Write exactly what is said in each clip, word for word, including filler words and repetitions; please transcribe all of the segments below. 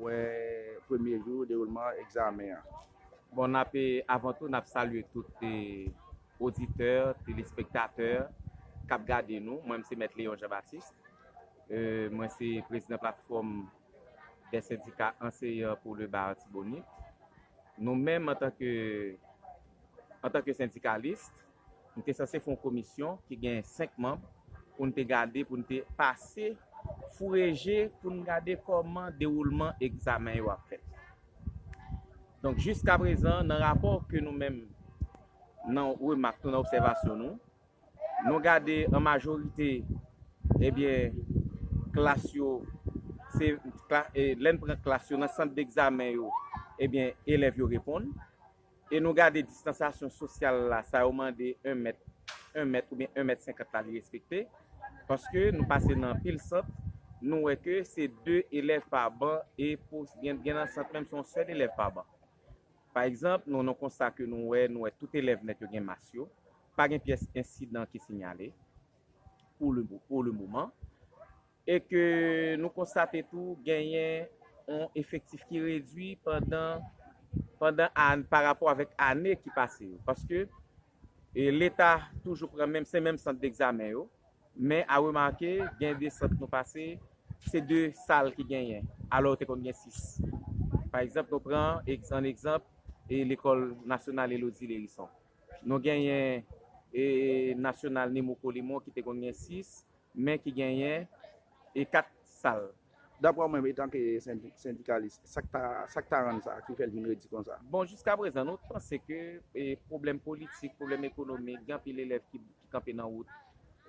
Wè premye jou dewoulman egzamen an. Bon, n ap, eh, avan tou, n ap salye tout, eh, oditè, telespektatè k ap gade nou. Mwen, m se Mèt Léon Jean Baptiste. Eh, mwen se prezidan platfòm dè sendika anseyan pou le Ba Latibonit. Nou menm, antanke, antanke sendikalis, nou te sanse fè yon komisyon ki gen senk manm pou n te gade, pou n te pase, foure je, pou n gade kòman dewoulman egzamen yo ap fèt. Donk, jiska prezan, nan rapò ke nou menm, nan remak nou, nan obsèvasyon nou, nou gade an majorite, ebyen, klas yo, se, kla, e, lè n pran klas yo nan sant degzamen yo, ebyen, elèv yo reponn. E nou gade distansyasyon sosyal la, sa yo mande en mèt, en mèt oubyen en mèt senkant la, li respekte. Paske nou pase nan anpil sant, nou wè ke se de elèv pa ban, e pou gen, gen nan sant menm, se yon sèl elèv pa ban. Pa egzanp, nou, nan konsta ke nou wè, nou wè tout elèv nèt yo gen mas yo, pa gen pyès ensidan ki sinyale pou le, pou le moman. E ke nou konstate tou genyen yon efektif ki redui pandan, pandan an, pa rapò avèk ane ki pase yo. Paske, e, Leta toujou pran menm, se menm sant degzamen yo, men a remake, gen de sant nou pase, se de sal ki genyen, alò yo te konn gen sis. Pa egzanp, nou pran egz, an egzanp, e, Lekòl Nasyonal Elodie Lhérisson. Nou genyen, e, Nasyonal Nemo Colimon ki te konn gen sis, men ki genyen, e, kat sal. Daprè w menm, etanke sendi, sendikalis, sa k ta, sa k ta rann sa, ki fè l vin redi konsa? Bon, jiska prezan, nou panse ke, e, pwoblèm politik, pwoblèm ekonomik, gen anpil elèv ki, ki kanpe nan wout,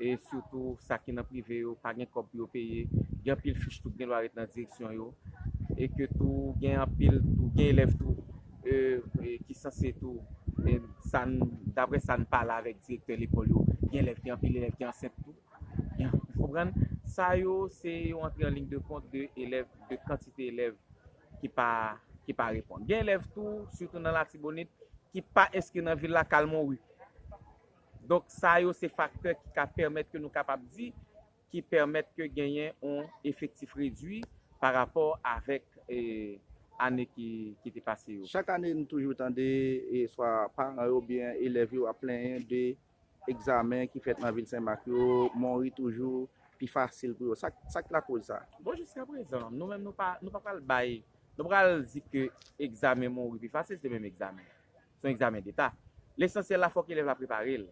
e sitou sa ki nan prive yo, pa gen kòb pou yo peye, gen anpil fich tou ki gen dwa ret nan direksyon yo, e ke tou gen anpil, tou gen elèv tou, e, e ki sanse tou, e sa n, daprè sa n pale avèk direktè lekòl yo, gen elèv ki, anpil elèv ki ansent tou. Ou konprann? Sa yo, se yon antre an liy de kont de elèv, de kantite elèv ki pa, ki pa reponn. Gen elèv tou, sitou nan Latibonit, ki pa enskri nan vil la, k al Monri. Donk, sa yo, se faktè ki ka pèmèt ke nou kapab di, ki pèmèt ke genyen yon efektif redui pa rapò avèk, e, ane ki, ki te pase yo. Chak ane, nou toujou tande, e, swa paran yo oubyen elèv yo ap plenyen de egzamen ki fèt nan vil Senmak yo, Monri toujou pi fasil pou yo. Sa, sa k lakoz sa? Bon, jiska prezan, nou menm, nou pa, nou pa pral bay, nou pa pral di ke egzamen Monri pi fasil, se menm egzamen. Se yon egzamen deta. Lesansyèl la, fòk elèv la prepare l.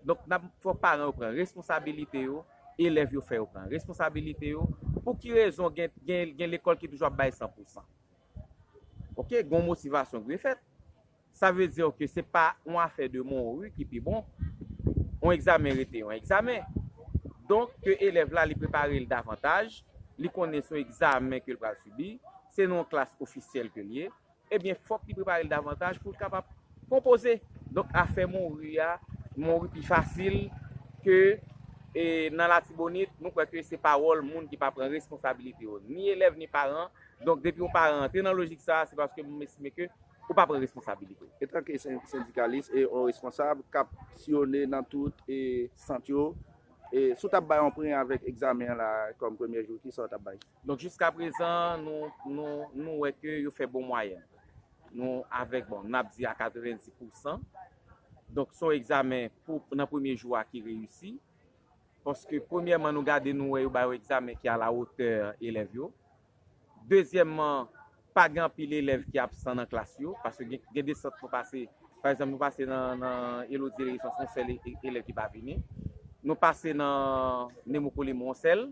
Donk, n ap, fòk paran yo pran responsabilite yo, elèv yo fè yo pran responsabilite yo. Pou ki rezon gen, gen, gen lekòl ki toujou ap bay san pou san? Oke, gen yon motivasyon ki dwe fèt. Sa vle di ke se pa yon afè de Monri ki pi bon. Yon egzamen rete yon egzamen. Donk, ke elèv la, li prepare l davantaj, li konnen se yon egzamen ke l pral sibi, se nan yon klas ofisyèl ke l ye, ebyen, fòk li prepare l davantaj pou l kapab konpoze. Donk, afè Monri a, Monri pi fasil ke, e, nan Latibonit, nou kwè ke se pawòl moun ki pa pran responsabilite yo, ni elèv, ni paran. Donk, depi yon paran antre nan lojik sa a, se paske m estime ke ou pa pran responsabilite w. Etanke sen, sendikalis e yon responsab k ap siyone nan tout, e, sant yo, e, si w t ap bay yon pwen avèk egzamen an la kòm premye jou, kisa w t ap bay? Donk, jiska prezan, nou, nou, nou wè ke yo fè bon mwayèn. Nou avèk, bon, n ap di a katrevenndis pou san. Donk, se yon egzamen pou, nan premye jou a ki reyisi. Paske, premyèman, nou gade, nou wè yo ba yo egzamen ki alawotè elèv yo. Dezyèmman, pa gen anpil elèv ki absan nan klas yo, paske gen, gen de sant nou pase, pa egzanp, nou pase nan, nan Elodie Lhérisson, se yon sèl e, e, elèv ki pa vini. Nou pase nan Nemo Colimon, yon sèl.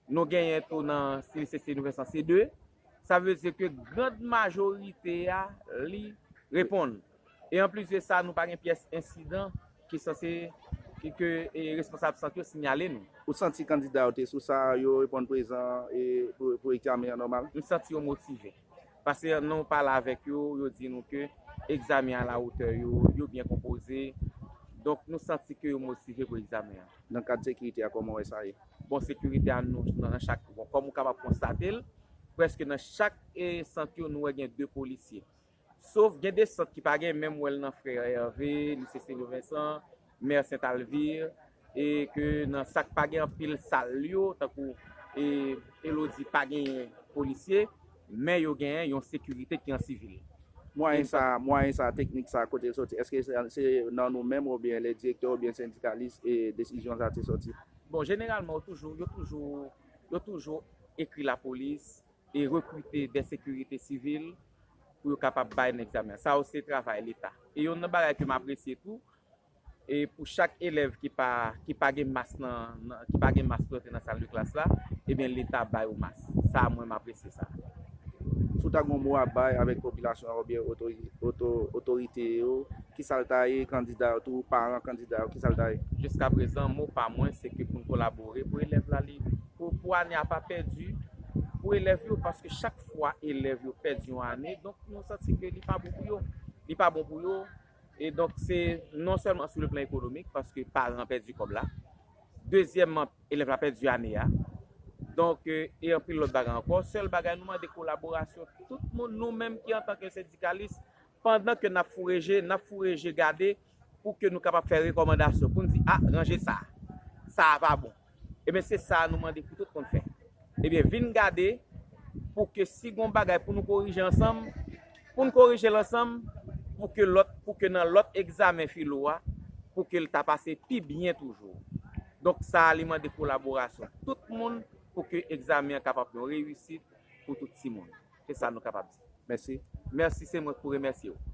Nou genyen tou nan Lise St. Vincent, se de. Sa vle di ke grand majorite a, li reponn. E anplis de sa, nou pa gen pyès ensidan ki sanse, ki, ke, e, responsab sant yo siyale nou. Ou santi kandida yo te sou sa, yo reponn prezan, e, pou, pou egzamen an nòmal? M santi yo motive. Paske nan yon pale avèk yo, yo di nou ke egzamen an alawotè yo, yo byen konpoze. Donk, nou santi ke yo motive pou egzamen an. Nan kad sekirite a, kòman w wè sa ye? Bon, sekirite a, nou, nan, nan chak, bon, kòm ou kapab konstate l, prèske nan chak, e, sant yo, nou wè gen de polisye. Sof gen de sant ki pa gen, menm wè l nan Frè Hervé, Lise St. Vincent, Mè Sent Alvir, e ke nan sa k pa gen anpil sal yo, tankou, e, Elodi pa genyen polisye, men yo genyen yon sekirite ki an sivil. Mwayen sa, mwayen sa, teknik sa, kote l soti? Èske se, se nan nou menm oubyen le direktè oubyen sendikalis e desizyon sa te soti? Bon, jeneralman, yo toujou, yo toujou, yo toujou ekri lapolis e rekrite de sekirite sivil pou yo kapab bay nan egzamen. Sa yo se travay Leta. E yon nan bagay ke m apresye tou, e pou chak elèv ki pa ki pa gen mas nan, nan ki pa gen mas pou antre nan sal de klas la, ebyen Leta bay ou mas. Sa mwen m apresye sa. Si w ta gen yon mo a bay avèk popilasyon an oubyen otori- oto- otorite yo, ki sa l ta ye, kandida yo tou, paran kandida yo, ki sa l ta ye? Jiska prezan, mo pa mwen se ke pou n kolabore pou elèv la li pou, pou ane a pa pèdi pou elèv yo, paske chak fwa elèv yo pèdi yon ane, donk nou santi ke li pa bon pou yo. Li pa bon pou yo. E donk se non sèlman sou le plan ekonomik, paske paran pèdi kòb la, dezyèmman, elèv la pèdi ane a. Donk, e anpil lòt bagay ankò. Sèl bagay nou mande kolaborasyon tout moun, nou menm ki antanke sendikalis, pandan ke n ap foure je, n ap foure je gade pou ke nou kapab fè rekòmandasyon, pou n di, a, ranje sa, sa a pa bon. Ebyen, se sa nou mande pou tout moun fè. Ebyen, vin gade pou ke si gon bagay pou nou korije ansanm, pou n korije l ansanm, pou ke lòt, pou ke nan lòt egzamen filo a, pou ke l ta pase pi byen toujou. Donk, sa a li mande kolaborasyon tout moun pou ke egzamen an kapab yon reyisit pou tout timoun. Se sa nou kapab di. Mèsi. Mèsi, se mwen pou remèsye w.